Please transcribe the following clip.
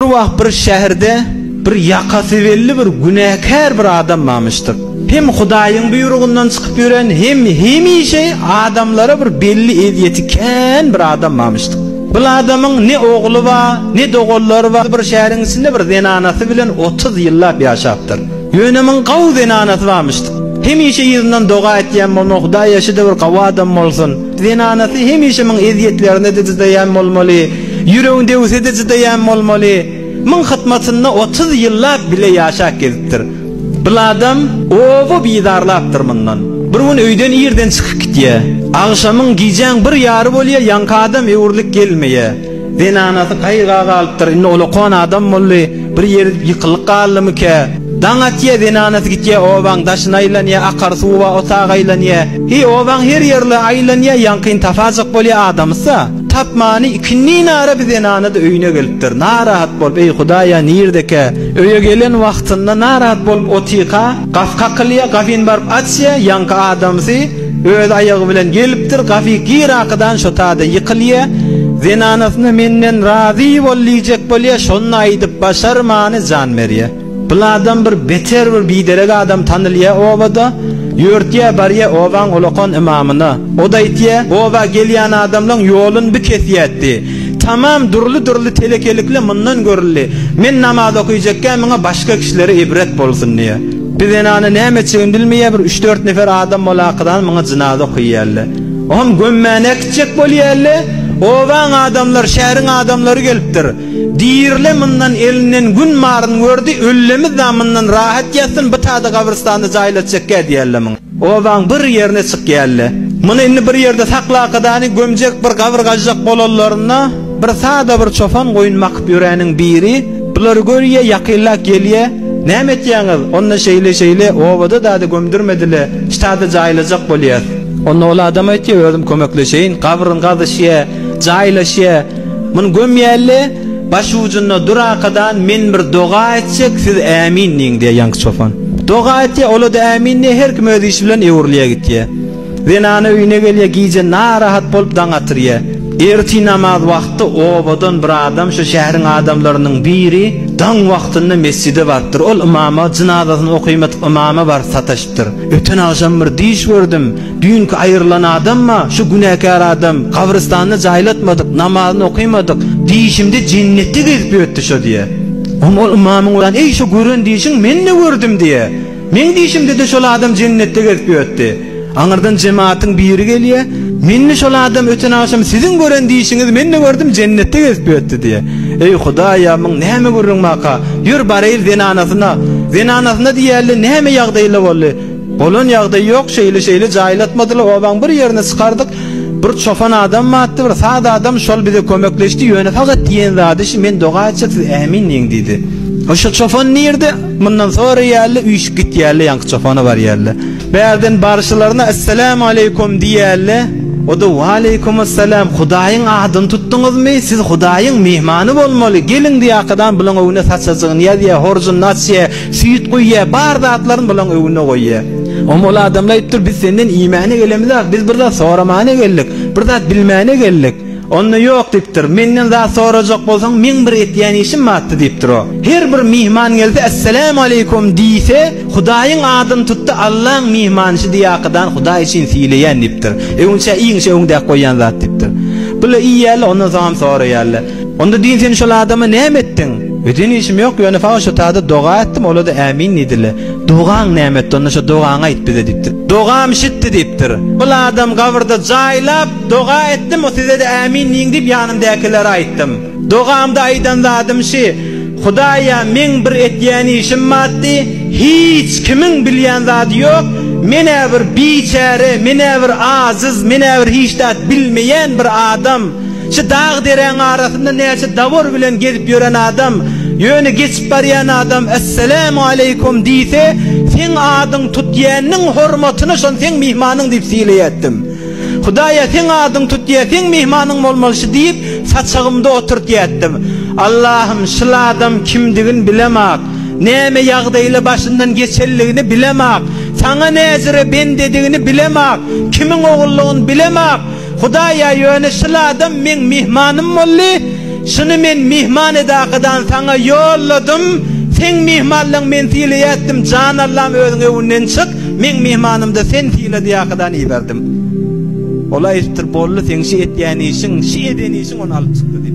Bir wagt bir şäherde bir ýakasy belli bir günäkär bir adam barmyşdyr. Hem Hudaýyň buýrugyndan çykyp ýören, hem hemişe adamlara bir belli ezýeti kän bir adam barmyşdyr. Bul adamyň ne ogly bar, ne doganlary bar, bir şäheriň içinde bir zenanasy bilen 30 ýyllap ýaşapdyr. Ýöne muň gawy zenanasy barmyşdyr. Hemişe yzyndan doga etýän bolmaly, Hudaý ýaşy-da bir gawy adam bolsun. Zenanasy hemişe muň ezýetlerine-de çydaýan bolmaly. Ýüregini döwse-de çydaýan bolmaly. Muň hytmatynda 30 ýyllap bile ýaşap gezipdir. Bil adam oba bizarlapdyr mundan. Bir gün öýden irden çykyp gitýä. Agşamyň, gijäň bir ýary bolýa, ýaňky adam öwrülip gelmeýä. Zenanasy gaýga galypdyr, indi olakan adam boldy, bir ýeri ýykylyp galdymykä? Daň atýa, zenanasy gitýä obaň daşyna aýlanýa, akar suw bar, otaga aýlanýa. Heý, obaň her ýerine aýlanýa, ýaňkyny tapajak bolýa adamysa. Tapmany ikindin ara bir zenana-da öýüne gelipdir. Narahat bolup, Eý, Hudaý-a, nirdekä? Öýe gelen wagtynda narahat bolup otyka, gapy kakylýa, gapyny baryp açýa, ýaňky adamsy öz aýagy bilen gelipdir, gapy gir-akydan şo tada ýykylýa. Zenanasyna menden razy bol diýjek bolýa, şony aýdyp başarmany jan berýä. Bul adam bir beter bir biderek adam tanylýa obada, ýörtýä barýa obaň ulakan ymamyna. O-da aýtýa, oba gelýän adamlaň ýolun bi kesýätdi. Tamam dürli-dürli telekelikle mundan görüldi. Men namaz okyjakkä muňa başga kişilere ibret bolsun diýýä. Bi zenana näme etjegini bilmeýä bir üç-dört nefer adam bolakydan muňa jynaza okyýalle. Oňam gömmäne äkitjek bolýalle. Obaň adamlary, şäheriň adamlary gelipdir. Dirile mundan elinden gün baryn gördi, öllemiz da mundan rahat ýatsyn, bu tada gabrystanda jaýlatjakkä diýerler muňa. Obaň bir ýerine çykýarlar. Muny indi bir ýerde saklakadany gömjek bir gabyr gazjak bolanlarynda, bir sada bir çopan goýun bakyp ýöräniň biri bulary görýä, ýakynlap gelýä, Näme etýäňiz? Onda şeýle-şeýle, obada dady gömdürmedile, ştada jaýlajak bolýas. Onda ol adam aýtýa, özüm kömekleşeýin, gabryny gazyşýa, jaýlaşýa. Muny gömýäli, baş ujunda dur akadan men bir doga etjek, siz ämin diýiň diýýär ýaňky çopan. Doga etýär, ola-da ämin diýýär, her kim öz işi bilen öwrülýär gitýär. Zenana öýüne gelýär, gije narahat bolup daň atyrýar. Ertir namaz wagtda obadan bir adam, şu şäheriň adamlarynyň biri daň wagtynda mesjide barypdyr. Ol ymama, jynazasyny okymadyk ymama baryp sataşypdyr. Öten agşam bir düýş gördüm. Düýnki aýrylan adam-a, şu günäkär adam, gabrystanda jaýlatmadyk, namazyny okymadyk, düýşümde jennetde gezip ýötdi şo diýýär. Oňa ol ymamyň uran, Eý, şo gören düýşüň men-de gördüm diýýär. Meň düýşümde-de şol adam jennetde gezip ýötdi. Aňyrdan jematyň biri gelýär, Men-de şol adam öten agşam siziň gören düýşüňizi men-de gördüm, jennetde gezip ýötdi diýýär. Eý, Hudaý-a, muň näme gürrüň barka? Ýör, baraýyl zenanasyna. Zenanasyna diýýärler, näme ýagdaýla boldy? Bolan ýagdaý ýok, şeýle-şeýle jaýlatmadylar, obaň bir ýerine çykardyk, bir çopan adam batdy, bir sada adam şol bize kömekleşdi, ýöne fakat diýen zady şi, men doga etjek, siz ämin diýiň diýdi. Şo çopan nirde? Mundan soraýarlar, üýşüp gitýärler, ýaňky çopana barýarlar. Bärden barşylaryna Esselamu aleýkum diýýärler, o-da Waleýkumessalam, Hudaýyň adyny tutduňyzmy, siz Hudaýyň myhmany bolmaly, geliň diýakadan bulaň öňüne saçajygyny ýazýar, horjunyny açýar, Süýt guýýar, bar zatlaryny bulaň öňüne goýýar. Oňa ol adamlar aýdypdyr, biz senden iýmäne gelemizok, biz bir zat soramana geldik, bir zat bilmäne geldik. Onda ýok diýipdir, menden zat sorajak bolsaň, meň bir etýän işim bardy diýipdir o. Her bir myhman gelse, Esselamu aleýkum diýse, Hudaýyň adyny tutdy, Allaň myhmanyşy diýakadan Hudaý üçin sylaýan diýipdir. Öňünçä iýiň şo öňdäki goýýan zat diýipdir. Bular iýýärler, ondan soňam soraýarlar. Onda düýn sen şol adama näme etdiň? Eden işim ýok, ýöne fakat şo tada doga etdim, olar-da ämin diýdiler. Dogaň näme etdi, onda şo dogaňy aýt bize diýipdir. Dogam şitdi diýipdir. Bul adam gabyrda jaýlap, doga etdim, o size-de ämin diýiň diýip ýanymdäkilere aýtdym. Dogamda aýdan zadym şi, Hudaýa meň bir etýän işim batdy, hiç kimiň bilýän zady ýok, men-ä bir biçäre, men-ä bir ajyz, men-ä bir hiç zat bilmeýän bir adam. Şu dag-deräň arasynda näçe dawar bilen gezip ýören adam, ýöne geçip barýan adam Esselämu aleýkum diýse, seň adyň tutýanyň hormatyna şony seň myhmanyň diýip sylaýatdym. Hudaýa seň adyň tutýa, seň myhmanyň bolmaly şu diýip, saçagymda oturtýatdym. Allahym, şul adam kimdigini bilemak, näme ýagdaýla başyndan geçenligini bilemak, saňa näjüre bendedigini bilemak, kimiň ogullygyny bilemak, Hudaýa ýöne şul adam meň myhmanym boldy. Şuny men myhman edakadan saňa ýolladym, seň myhmanlaň men sylaýatdym, jan Allam özüň öwünden çyk, meň myhmanymda sen syla diýakadan iberdim. Ol aýdypdyr, boldy seň şi etýän işiň, şi eden işiň ony alyp çykdy diýipdir.